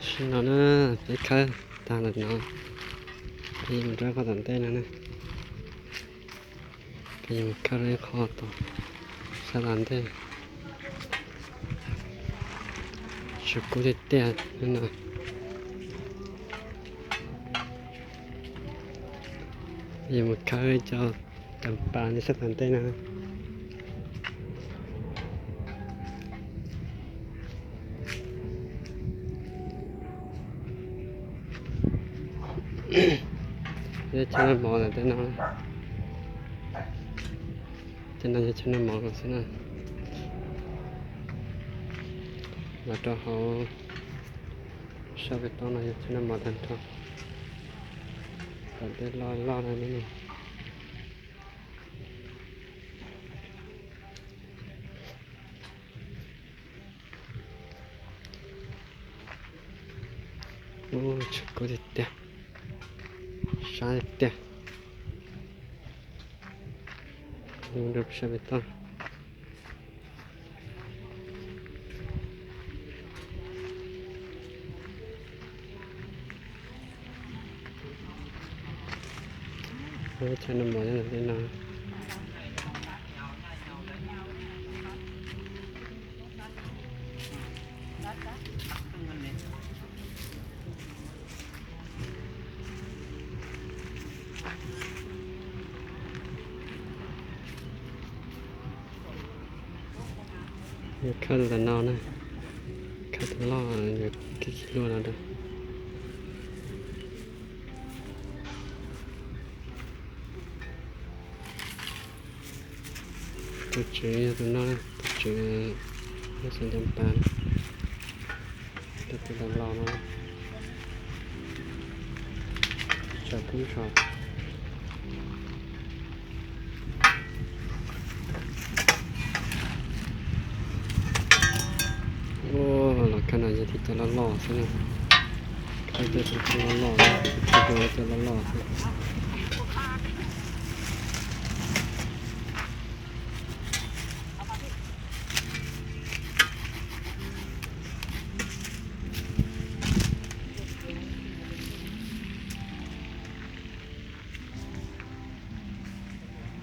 Tam sim no na, peb khawb tag lawm no, peb yuav mus rau qhov tom ntej no na. Peb yuav mus khawb rau ib qho tom sab tom ntej. Tshav kub tiag tiag no. Peb yuav mus khawb cov cov pas nyob sab tom ntej no. Yog chaw noj mov ntawm tej no. Tej no yog chaw noj mov xwb na. Los rau hauv sab pem toj no yog chaw noj mov tag nrho. Tom tej loj loj no ne. Ub, tshav kub tiag tiag, sab tiag tiag. Mus rau sab pem toj. Chaw noj mov nyob ntawm tej no. Yuav khawb tus no na, khawb tus loj yuav khi khi luaj no rau. Tus tswv yog tus no, tus tswv yog xeev Cam Pas, tus twg los los no, tshav kub tshaj. Ua los khawb no yog tej cov loj loj xwb na. Khawb tej loj loj, tej loj loj xwb.